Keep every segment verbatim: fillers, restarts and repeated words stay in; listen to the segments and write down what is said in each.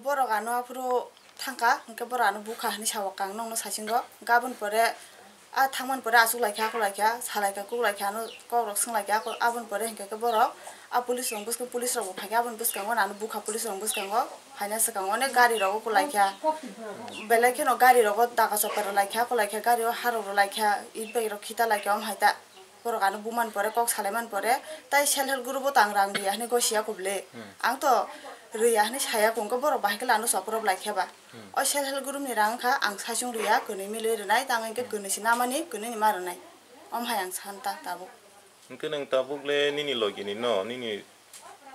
Borok ano aphuru thangkha, hwnkhe borok ano bukha hinwi sao, kang nokno saichungo. Hwnkhe aboni pore a thangmani pore achuk laikha, akhuk laikha, salaikha, kuk laikha, ano kokrok swng laikha, ako-, aboni pore hwnkhe khe borok a police rok bwskango, police rok bo phaikha, aboni bwskango ano bukha police rok bwskango phaina swkang onek gari rogo kwlaikha, belai kheno gari rogo daga chopra laikha, kwlaikha gari o harok rwlaikha, it bai rok khita laikha, omo hai ta. Borok ano bumani pore, kok salaimani pore, tai self help group o tang rang riya hinwi gosiya kubli. Hmm. Ang to riya hinwi saya kung khe borok bahai khe lano chopra rok laikha ba. Hmm. O self help group ni rang kha ang saichung riya, kwnwi milwi rwnai, tang hwnkhe kwnwi se namani, kwnwi ni ma rwnai. Om hai ang san ta tabuk. Hwnkhe nwng tabuk le nini logi ni no, nini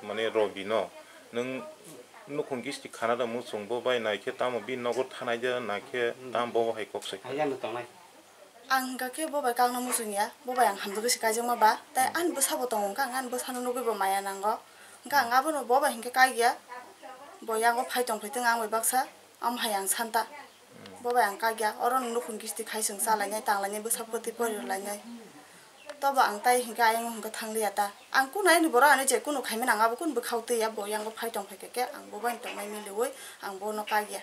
mane Robi no, nwng nukhung gisti khana da muchung bo bai naikhe tamo bini nogo thanai da naikhe tam bo hai kok sai. Ayang no tongnai. Ang hwnkha khe bo bai kakno muchung ya, bo bai ang hamjagwi se kaijakma ba, tai ani bwsa bo tongo, hwnkha ang ani bwsano nugwi bo maya nango, hwnkha ang abono bo bai hinkhe kaiya, bo yango phai tongphai thung ang bai baksa, omo hai ang santa, bo bai ang kaikya, oro no nukhung gisti khai chwng chalainai, tanglainai, bwsa poti pori rwlainai, tobo ang tai hinkhe ayang hwnkha thangliya ta, ang kunu ani borok ano je kunu khaimani ang abo kunu bwkhao twiya, bo yango phai tongphai khe ang bo bai tongnai miliwi ang bono kaikya.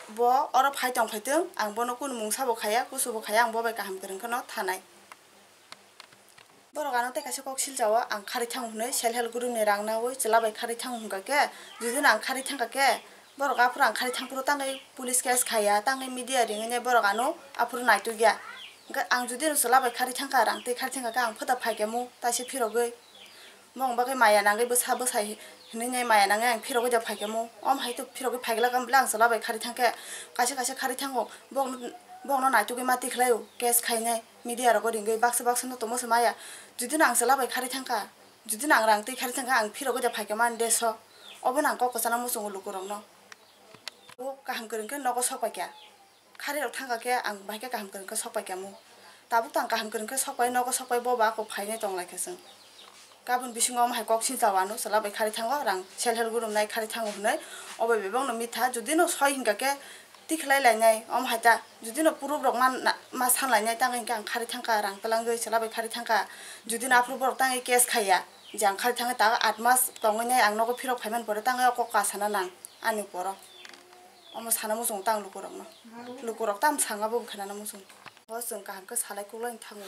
Bo oro phai tong phai thung, ang bono kunu mungsa bo khaya, kusu bo khaya, ang bo bai kaham kwrwng kheno thanai. Borok ano tei kaisa kok silchao, ang kharwi thango hwnwi self help group ni rang naui chwla bai kharwi thango hwnkha khe, judino ang kharwi thangkha khe, borok aphuru ang kharwi thangphuru tangwi police case khaya, tangwi media ringwi nai borok ano aphuru naitukya. Hwnkhe ang judino chwla bai kharwi thangkha, rang twi kharwi thangkha khe ang phota phaikha mu, taisa phirogwi. Bong bagwi maya nangwi bwsa bwsai hinwi nai maya nangwi ang phirogwi da phaikha mu. Om hai to phirogwi phaikha khe ang chwla bai kharwi thangkhe kaisa kaisa kharwi thango. Bong bongno naitugwi ma tikhlaio case khainai media rogo ringwi baksa baksa no tomo se maya. Judino ang chwla bai kharwi thangkha, judino ang rang twi kharwi thangkha ang phirogwi da phaikha man deso. Obono ang kok kwchana muchungo lukurokno. O kaham kwrwng khe nogo sok paikha. Kharwi rok thangkha khe ang bahai khe kaham kwrwng khe sok paikha mu. Tabuk to ang kaham kwrwng khe sok pai, nogo sok pai, bo ba ako phainai tong lai khe chwng. Kabun bisingo omo hai kok sincha wano chwla bai kharwi thango, rang self help group nai kharwi thango hwnwi. O bai bebak no mitha, judino soi hinkha khe tikhlai lainai, omo hai ta judino proof rok ma, ma san lainai, tangwi hinkhe ang kharwi thangkha, rang twlangwi chwla bai kharwi thangkha. Judino aphuru borok tangwi case khaiya je ang kharwi thangwi ta aat mas tongwi nai, ang nogo phirok phaimani pore tangwi o kok kasana nang ani uporo. Omo sana muchungo tang lukurokno. Lukurok tam sanga bo khenana muchung. O chwng kaham khe salai kuklai thango.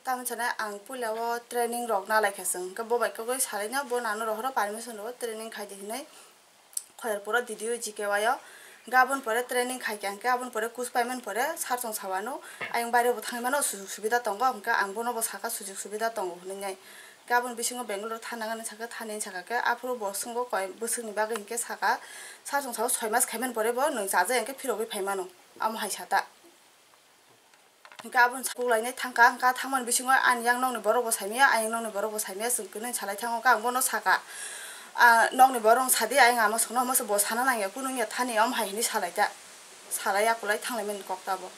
Tamoni sanai ang puila o training rok nalaikha chwng. Hwnkhe bo bai khe salai no bo nano rohoro permission rwo training khaidi hinwi Khoyerpuro D D O G K Y o. Hwnkhe aboni pore training khaikha hwnkhe aboni pore course paimani pore sir chwng sawano ayang baire bo thangwi mano sujug subida tongo hwnkhe ang bono bo sakha sujug subida tongo hinwi nai. Hwnkhe aboni bisingo Bangalore thana nani sakha thani sakha khe aphuru bo swngbo koi bwswkni bagwi hwnkhe sakha sir chwng sao soi mas khaimani pore bo nwng chajakya hwnkhe phirogwi phaimano. Amo hai sata. Hwnkhe aboni kuklainai thangkha, hwnkhe thangmani bisingo ani yang nokni borok bo saimaya, ayang nokni borok bo saimaya, chwng kwnwi salai thango, hwnkhe ang bono sakha, "Ah, nokni borok sadi, ayang ama songno hwnma se bo sana nangya, kunu wngya thani," omo hai hinwi salai ta, salai akulai thanglaimani kok ta bo.